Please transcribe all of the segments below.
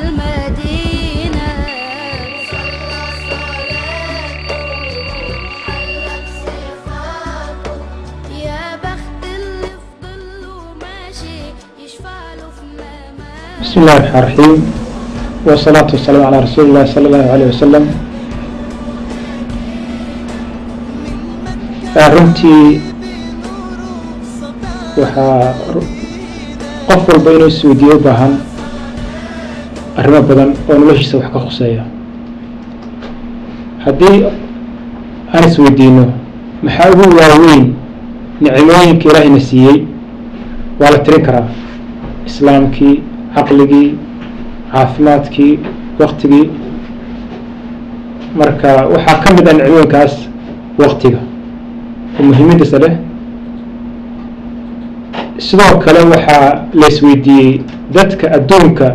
المدينة. صلى صلاته حلت صفاته، يا بخت اللي في ظله ماشي يشفع له في مماته. بسم الله الرحمن الرحيم، والصلاة والسلام على رسول الله صلى الله عليه wasalam. Runtii waxaa qof walba inuu isweydiiyo u baahan arrimo badan oo noloshiisa wax ka khuseeya. Haddii aan isweydiino maxaa ugu waaweyn nicmooyinka ilaahayna siiyey, waa la tirin karaa: islaamkii, caqligii, caafimaadkii, waktigii. Marka waxaa ka mid ah nicmooyinkaas waktiga oo muhiimadiisa leh. Sidoo kale waxaa la isweydiiyey dadka adduunka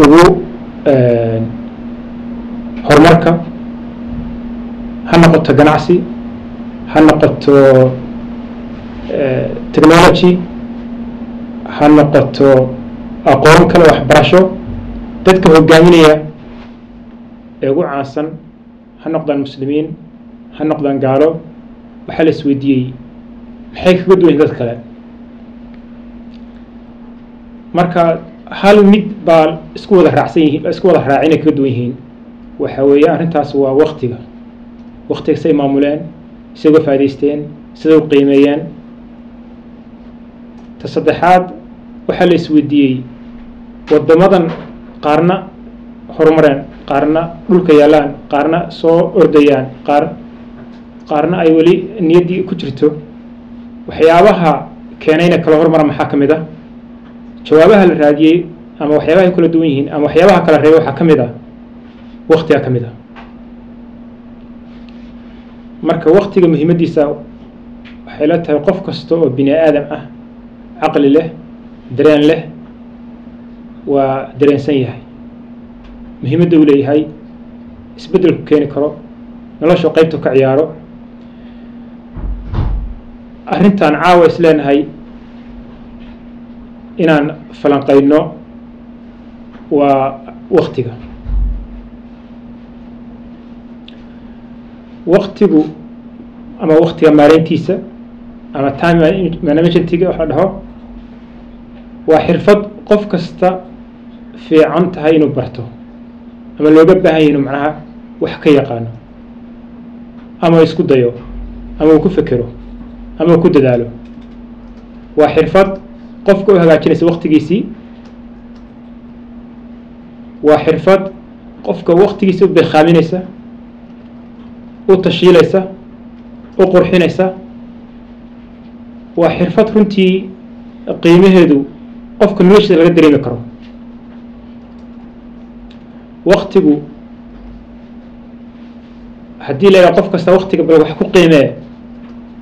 ugu horumarka, ha noqoto ganacsi, ha noqoto technology, ha noqoto aqoon kale, waxbarasho, dadka hogaaminaya ee ugu caansan, ha noqdaan muslimiin, ha noqdaan gaalo, waxaa la isweydiiyey maxay kaga duwan yihin dad kale. Marka hal mid baa isku wada raacsan yihiin, isku wada raacin ay kaga duwan yihiin, waxa weeye arrintaas waa waktiga. Waktiga say maamuleen, siday uga faa'idaysteen, siday u qiimeeyeen. Ta saddexaad, waxaa la isweydiiyey waddamadan qaarna horumareen, qaarna dhulka yaalaan, qaarna soo ordayaan, qaarna ay weli niyaddii ku jirto, waxyaabaha keenayna kala hormara maxaa ka mid ah? Jawaabaha la raadiyey ama waxyaabaha ay kala duwan yihiin ama waxyaabaha kala reebay waxaa ka mid ah waktigaa ka mid ah. Marka waktiga muhiimaddiisa waxay la tahay qof kasta oo bini aadam ah, caqli leh, dareen leh, waa dareensan yahay muhiimadda uu leeyahay, isbeddelku keeni karo, nolosha qeybtu ka ciyaaro. Arrintan caawa is leenahay inaan falanqayno waa waktiga. Waktigu ama waktiga maareyntiisa ama time managementiga waxa la dhaho waa xirfad qof kasta fiican tahay inuu barto ama looga baahan yahy inuu macnaha wax ka yaqaano ama isku dayo ama uu ku fekero ama uu ku dadaalo. Waa xirfad qofka u hagaajinaysa waktigiisii, waa xirfad qofka waktigiisa u beekaaminaysa, u tashiilaysa, u qurxinaysa. Waa xirfad runtii qiimaheedu qofka noloshiisa laga dareemi karo. Waktigu haddii la yidhaha qof kasta waktiga bal wax ku qiimee,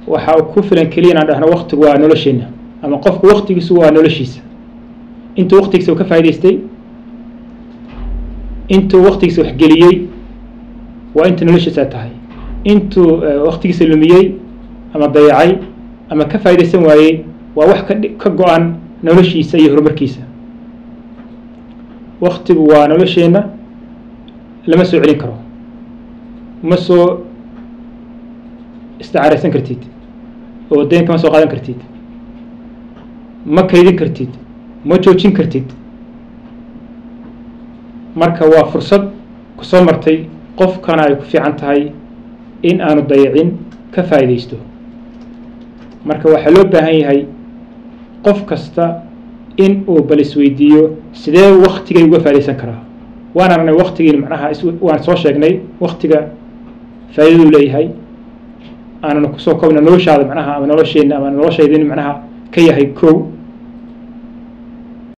waxa uu ku filan keliya inaan dhahno waktigu waa nolosheenna ama qofku waktigiisu waa noloshiisa. Intuu waktigiisa uu ka faa'idaystay, intuu waktigiisa waxgeliyey, waa inta noloshiisa tahay. Intuu waktigiisa lumiyey ama dayacay ama ka faa'idaysan waayey, waa wax ka go-an noloshiisa iyo horumarkiisa. Waktigu waa nolosheenna, lama soo celin karo, ma soo isticaaraysan kartid oo dayn kama soo qaadan kartid, ma kaydin kartid, ma joojin kartid. Marka waa fursad kusoo martay, qofkana ay ku fiican tahay in aanu dayacin, ka faa'iidaysto. Marka waxaa loo baahan yahay qof kasta in uu bal isweydiiyo sidee waktigay uga faa'idaysan karaa. Waan aragnay waktigiin macnaha, waan soo sheegnay waktiga faa'iidaduu leeyahay, aanan kusoo koobna noloshaada macnaha ama nolosheenna ama noloshayda in macnaha ka yahay kow.